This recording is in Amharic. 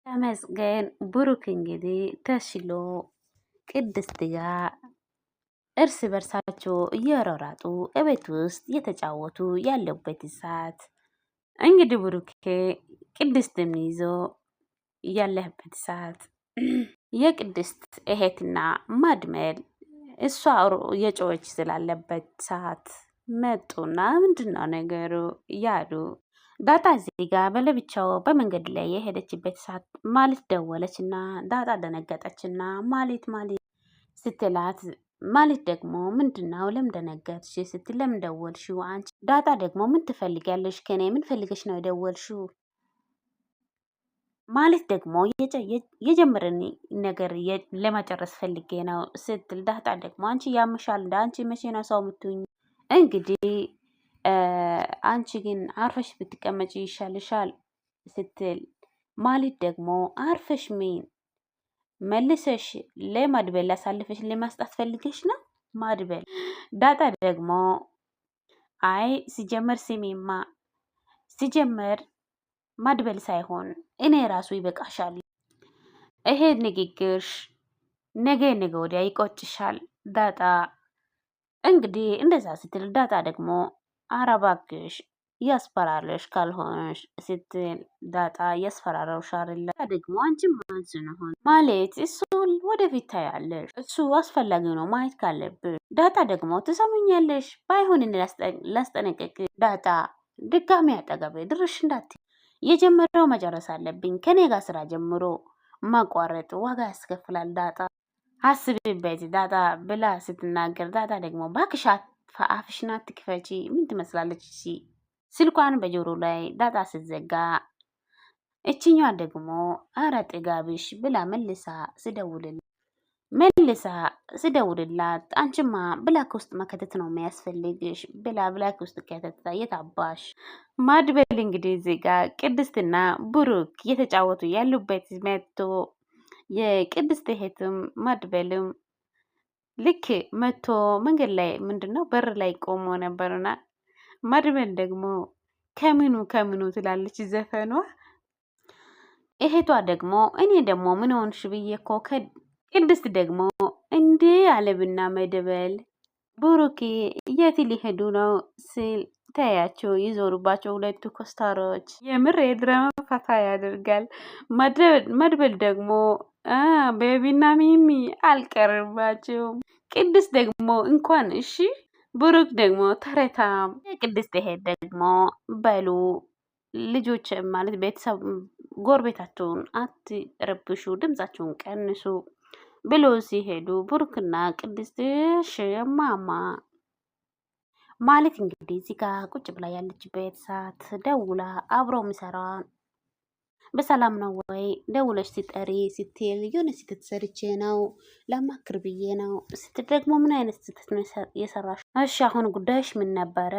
ተመስገን ብሩክ እንግዲህ ተሽሎ ቅድስት ጋር እርስ በርሳቸው እየሮራጡ እቤት ውስጥ እየተጫወቱ ያለበት ሰዓት እንግዲህ ብሩክ ቅድስትም ይዞ ያለህበት ሰዓት የቅድስት እህትና ማድመል እሷ የጮች ስላለበት ሰዓት መጡና ምንድነው ነገሩ ያሉ ዳጣ እዚህ ጋ በለብቻው በመንገድ ላይ የሄደችበት ሰዓት ማለት ደወለች እና ዳጣ ደነገጠች እና ማለት ማለት ስትላት ማለት ደግሞ ምንድነው ለምን ደነገጥሽ ስትል ለምን ደወልሽው አንቺ ዳጣ ደግሞ ምን ትፈልጊያለሽ ከኔ ምን ፈልገሽ ነው የደወልሽው ማለት ደግሞ የጀመረን ነገር ለመጨረስ ፈልጌ ነው ስትል ዳጣ ደግሞ አንቺ ያምሻል እንደ አንቺ መቼ ነው ሰው የምትሆኝ እንግዲህ አንቺ ግን አርፈሽ ብትቀመጪ ይሻልሻል ስትል ማለት ደግሞ አርፈሽ ምን መልሰሽ ለማድበል አሳልፈሽ ለማስጣት ፈልገሽ ነው ማድበል። ዳጣ ደግሞ አይ ሲጀመር ስሜማ ሲጀመር ማድበል ሳይሆን እኔ ራሱ ይበቃሻል። ይሄ ንግግርሽ ነገ ነገ ወዲያ ይቆጭሻል ዳጣ። እንግዲህ እንደዛ ስትል ዳጣ ደግሞ ኧረ እባክሽ ያስፈራረሽ ካልሆነሽ ስትል ዳጣ ያስፈራረውሽ አይደለ ደግሞ አንቺ ማንስንሆን ማለት እሱን ወደፊት ታያለሽ። እሱ አስፈላጊ ነው ማየት ካለብሽ። ዳጣ ደግሞ ትሰሙኛለሽ፣ ባይሆን ላስጠነቀቅ። ዳጣ ድጋሚ አጠገቤ ድርሽ እንዳት የጀመረው መጨረስ አለብኝ። ከኔ ጋር ስራ ጀምሮ ማቋረጥ ዋጋ ያስከፍላል። ዳጣ አስቢበት ዳጣ ብላ ስትናገር ዳጣ ደግሞ ባክሻት አፍሽን አትክፈቺ፣ ምን ትመስላለች እሺ? ስልኳን በጆሮ ላይ ዳጣ ስትዘጋ እችኛዋ ደግሞ አረ ጥጋብሽ ብላ መልሳ ስደውልላት አንቺማ black ውስጥ መከተት ነው የሚያስፈልግሽ ብላ black ውስጥ ከተታ የታባሽ ማድበል። እንግዲህ እዚህ ጋ ቅድስትና ብሩክ እየተጫወቱ ያሉበት መጥቶ የቅድስት እህትም ማድበልም ልክ መቶ መንገድ ላይ ምንድን ነው በር ላይ ቆሞ ነበርና ማድመን ደግሞ ከምኑ ከምኑ ትላለች ዘፈኗ። እህቷ ደግሞ እኔ ደግሞ ምን ሆንሽ ብዬ እኮ ቅድስት ደግሞ እንዴ አለብና መደበል ብሩኬ የት ሊሄዱ ነው ስል ተያቸው ይዞሩባቸው ሁለቱ ኮስታሮች። የምር የድራማ ፈታ ያደርጋል። መድበል ደግሞ ቤቢና ሚሚ አልቀርባቸውም። ቅድስት ደግሞ እንኳን እሺ፣ ብሩክ ደግሞ ተረታም። ቅድስት ይሄድ ደግሞ በሉ ልጆች ማለት ቤተሰብ ጎረቤታቸውን አትረብሹ፣ ድምጻቸውን ቀንሱ ብሎ ሲሄዱ ብሩክና ቅድስት እሺ ማማ ማለት እንግዲህ እዚህ ጋር ቁጭ ብላ ያለችበት ሰዓት ደውላ አብሮ የሚሰራ በሰላም ነው ወይ ደውለሽ ሲጠሪ ስትል የሆነ ስህተት ሰርቼ ነው ላማክር ብዬ ነው ስትል ደግሞ ምን አይነት ስህተት ነው የሰራሽ? እሺ አሁን ጉዳይሽ ምን ነበረ?